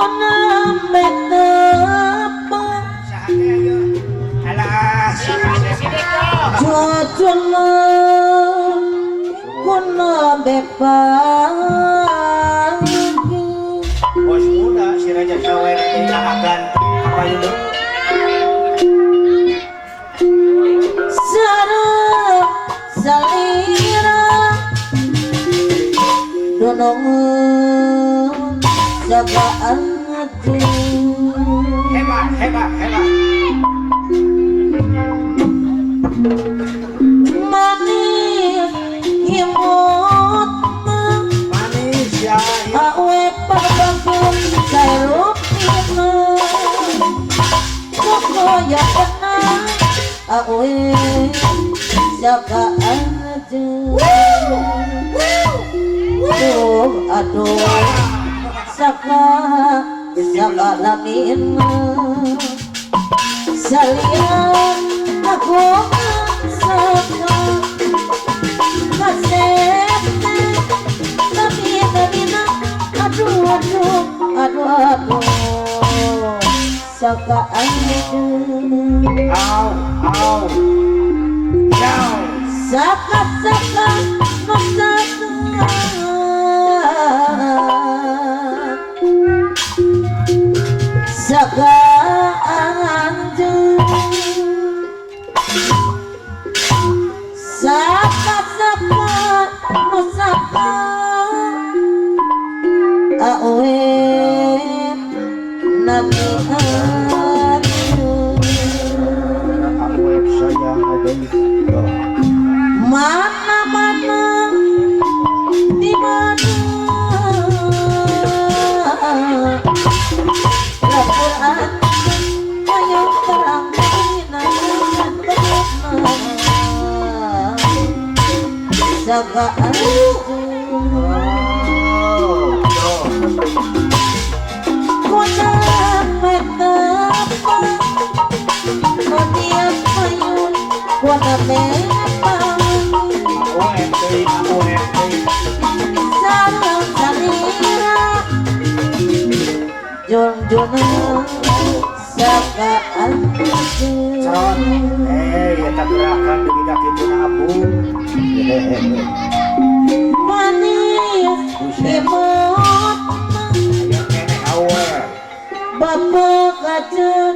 Kuna metapa Cuacuna Kuna bepagi Bos muda si Raja Sawer akan apa itu? Sarap salira Dunungan Sagaan ngaju Hebat, hebat, hebat. Manis imut Manis ya. Awe pagpagpag Sayrupina Kukoya na Awe Sagaan ngaju Aduh, aduh Saka Saka lamin Salian aku saka Kasete Tapi tabina Aduh aduh aduh aduh Saka aduh Au, au. Ciao. Saka saka no saka Saka anjung Saka saka no saka Awe nami anjung Awet sayang ada. Mana mana di mana Laporan ayo terang minangan benar Saka anjung Kuna metapa Kodia payun Kuna metapa Sarang salira Jun-junan Saka anjung Eta gerakan demi kaki tuna abu. Manis imut Nenek awe. Bapak kacen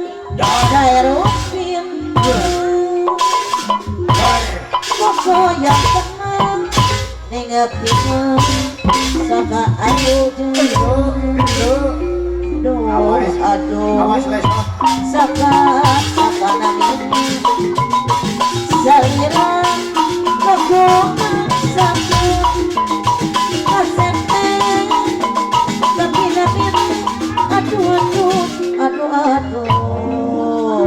Sairupin Kokoyang tenang Ningepin Saka anjung Duh aduh Awas les. Saka saka nami Salira Kokoyang saka Kasete Tapi-tapi Aduh aduh aduh aduh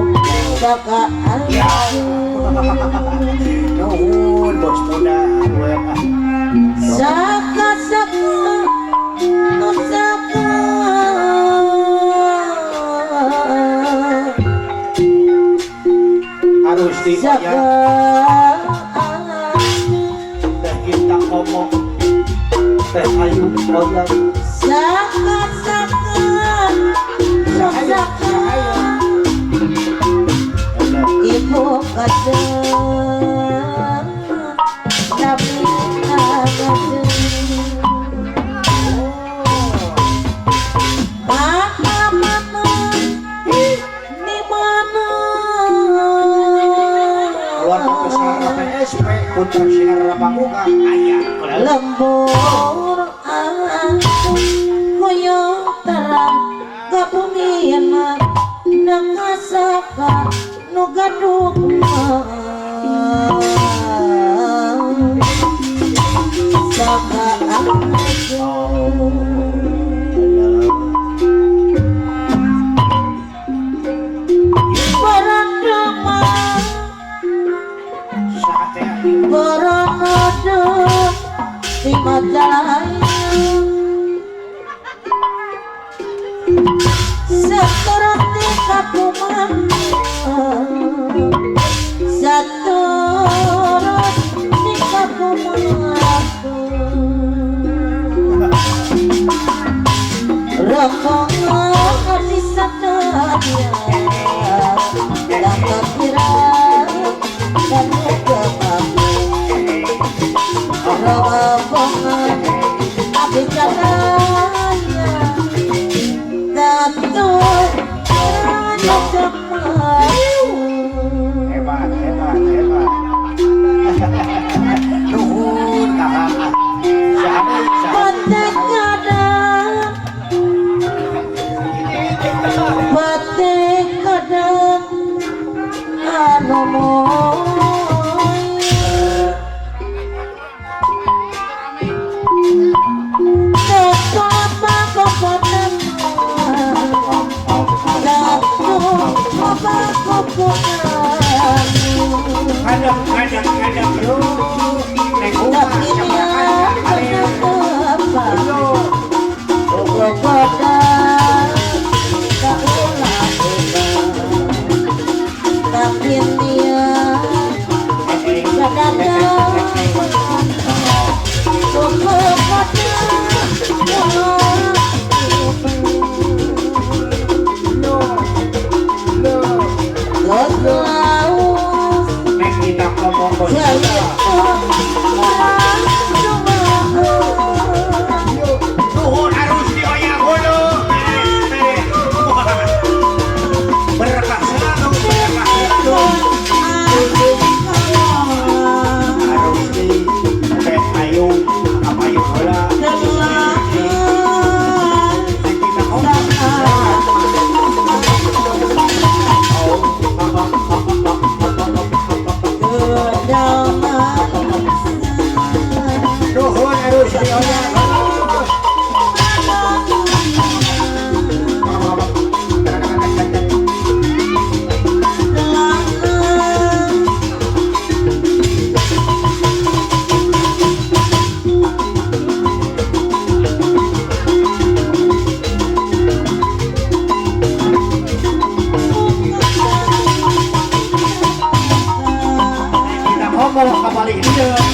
Saka anjung Nuhun bos muda awet. Saka saka no saka Harus di Saka ya. Teh kita ngomong. Teh ayu oyang. Saka saka no saka Ibu kacang Nabi kacang Mana mana di mana Keluarga besar PSP Putra Sinar Rapanguka ayah. Lembur aku koyo terang kabumian nakasaka nu gaduh Saka aku Barandama Baranodo di Majalaya Seperti kakuman Seperti kakuman Rokongan Hebat, hebat, hebat. Nuhun kakak. Siapa? Batik kadang anu moy Ngadep, ngadep, ngadep. Yo, neng rumah, Neng kita ngomong nuhun harus dioyak hulu. Berkah selalu, berkah selalu. Harus di teh payung, payung heula. Neng kita ngomong. Nuhun harus dioyak hulu. Kita ngomong kembali hidup.